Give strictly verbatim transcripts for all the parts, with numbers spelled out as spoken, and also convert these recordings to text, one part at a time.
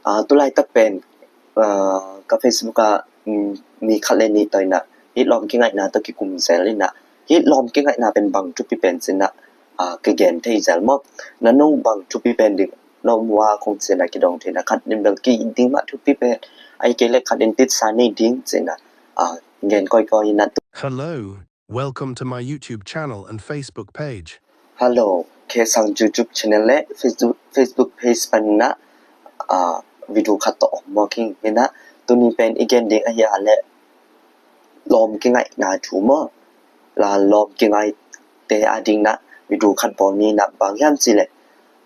Ah, tulaitak pen, ah, ka Facebook ah, mm, mi khat le nih tawh in ah, hih lawm kingaihna tawh kikum zel in ah, hih lawm kingaihna pen bang thupi pen ci-in ah, ah, kigen thei zel maw. Na nung bang thupi pen ding na um uh a, kong ci-in ah kidong thei in ah, khat in bel ki-it ding mah thupi pen, ahih kei leh khat in titsa nei ding ci-in ah, ah, gen kawikawi in ah. Hello, welcome to my YouTube channel and Facebook page. Hello, K Sang YouTube channel le Facebook, Facebook page pan in ah, ah, video khat tawh om mawk ing in ah, tuni pen i gen ding ahih leh lawm kingaihna thu maw, la lawm kingaite ading in ah video khat bawl ni in ah, bang hiam cih leh,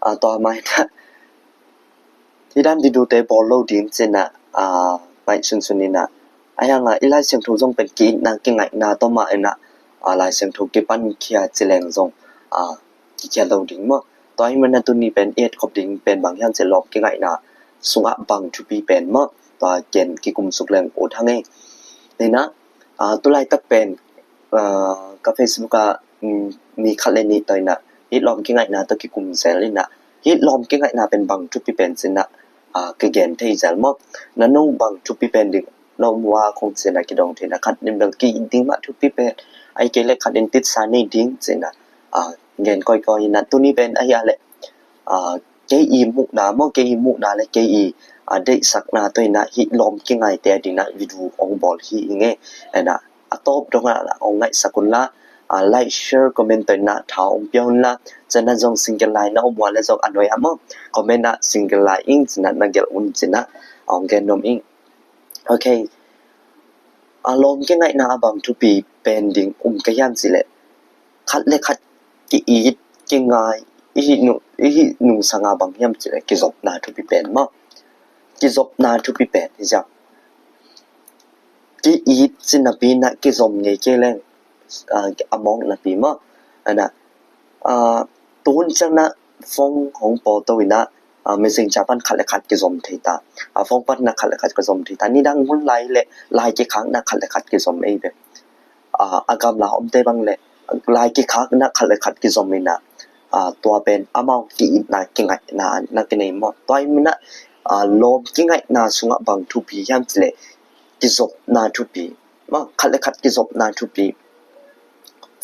ah, tua mah in ah, hih dan video te bawl lo ding ci-in ah, ah, maih sunsun in ah, ahih hang ah i Lai Siangtho zong pen ki-itna kingaihna tawh mah in ah, ah, Lai Siangtho kipan khia ci leng zong, ah, kikhia lo ding maw. Tua ahih manin ah tuni pen i et khop ding pen bang hiam cih leh lawm kingaihna sungah bang thupi pen maw, tua gen kikum suk leng ut hang ei. Ni in ah, ah, tulaitak pen, ah, ka Facebook ah, mm, mi khat le nih tawh in ah, hih lawm kingaihna tawh kikum zel in ah, hih lawm kingaihna pen bang thupi pen ci-in ah, ah, kigen thei zel maw. Na nung bang thupi pen ding na um uh a, kong ci-in ah kidong thei in ah, khat in bel ki-it ding mah thupi pen, ahih kei leh khat in titsa nei ding ci-in ah, ah, gen kawikawi in ah. Tuni pen ahih leh, ah, kei i muhna maw, kei i muhna le kei i, ah, deihsakna tawh in ah hih lawm kingaite ading in ah video hong bawl hi ing ei. In ah, a tawp dong ah hong ngaihsak un la, ah, like, share, comment tawh in ah tha hong pia un la. Ci-in ah zong single line na om uh leh zong a nuai ah maw, comment ah single line ing ci-in ah na gelh un ci-in ah hong gen nuam ing. Ok. A lawm kingaihna ah bang thupi pen ding um ka hiam cih leh, khat le khat ki-it, kingai, i hih nu-, i hih nungsang ah bang hiam cih leh kizopna thupi pen maw. Kizopna thupi pen hi ziau. Ki-it ci napi in ah kizom ngei kei leng, ah, a mawk napi maw. In ah, ah, tuhun ciang in ah phone hong pawlto in ah, ah, Messenger pan khat le khat kizom thei ta. Ah, phone pan in ah khat le khat kizom thei ta. Nidang hun lai leh lai kikhak in ah khat le khat kizom ei ve. Ah, a gamla omte bang leh lai kikhak in ah khat le khat kizom in ah, ah, tua pen amau ki-itna kingaihna na kinei maw. Tua ahih manin ah, ah, lawm kingaihna sungah bang thupi hiam cih leh kizopna thupi maw, khat le khat kizopna thupi.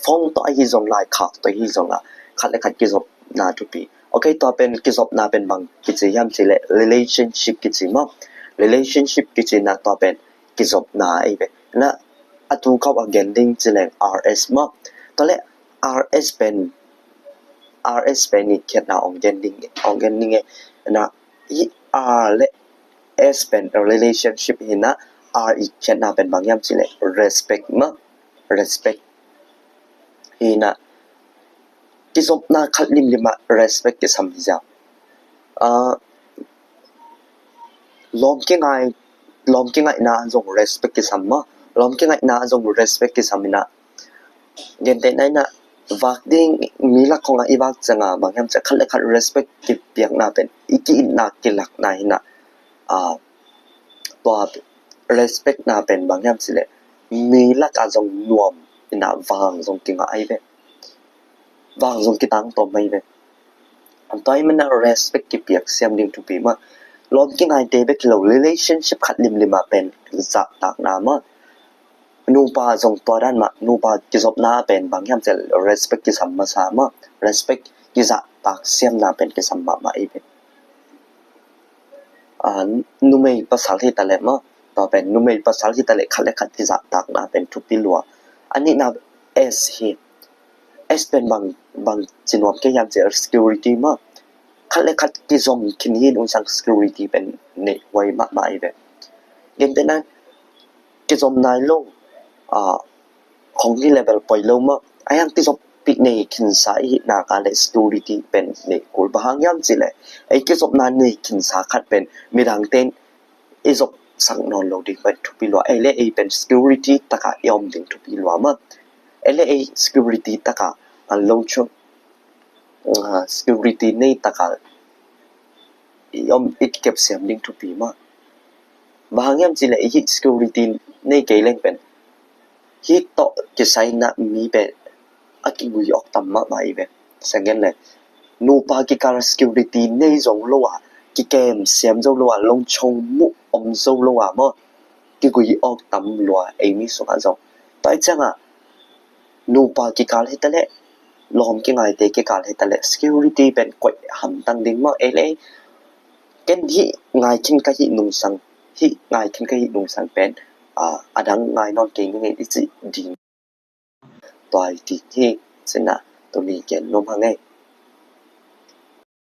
Phone tawh ahi zong, lai khak tawh ahi zong ah, khat le khat kizopna thupi. Ok, tua pen kizopna pen bang kici hiam cih leh relationship kici maw. Relationship kici in ah tua pen kizopna ei ve. In ah a tu khawng a gen ding ci leng R S maw. Tua leh R S pen, R S pen i khiatna hong gen ding, hong gen ding ei. In ah hih R le S pen relationship hi in ah, R i khiatna pen bang hiam cih leh respect maw, respect. Hi in ah kizopna khat limlim ah respect kisam hi ziau. Ah, lawm kingai, lawm kingaihna ah zong respect kisam maw. Lawm kingaihna ah zong respect kisam in ah, gentehna in ah, vak ding mi lak khawng ah i vak ciang ah bang hiam cih leh khat le khat respect kipiakna pen i ki-itna kilakna hi in ah, ah, tua respect na pen bang hiam cih leh mi lak ah zong nuam in ah vang zong kingah ahi ve. Vang zong kitang tawm ahi ve. Tua ahih manin ah respect kipiak siam ding thupi maw. Lawm kingaite bek hi lo, relationship khat limlim ah pen zahtakna maw. Nupa zong tua dan mah, nupa kizopna pen bang hiam cih leh respect kisam masa maw. Respect kizahtak siamna pen kisam mahmah ahi ve. Ah, numei pasal hi ta leh maw, tua pen numei pasal hi ta leh khat le khat kizahtakna pen thupi lua. A nihna S hi. S pen bang, bang ci nuam kei hiam cih leh security maw. Khat le khat kizom khin hi in, un sang security pen neih huai mahmah ahi ve. Gentehna in kizom nai lo, ah, khong hi leh bel poi lo maw. Ahih hang kizop pi nei khinsa i hih nak leh security pen neih kul. Bang hang hiam cih leh ei kizopna nei khinsa khat pen midangte in i zopsak nawn lo ding pen thupi lua. Ei le ei pen security tak ah i om ding thupi lua maw. Ei le ei security tak ah, ah, lo chung, ah, security nei tak ah i om, i kep siam ding thupi maw. Bang hang hiam cih leh i hih security nei kei leng pen hih tawh kisai in ah mi pen a kigui awk tam mahmah ahi ve. Second leh nupa kikal security nei zong lo ah kikem siam zo lo a, lungchong muh om zo lo a maw, kigui awk tam lua eimi sungah zong. Tua ahih ciangah nupa kikal hi taleh, lawm kingaite kikal hi taleh, security pen koih hamtang ding maw, ei le ei. Ken hih ngaikhin ka hih nungsang, hih ngaikhin ka hih nungsang pen, ah, a dang ngai nawn kei ning ei i cih ding. Tua hi ding hi, sinah tuni gen nuam hang ei.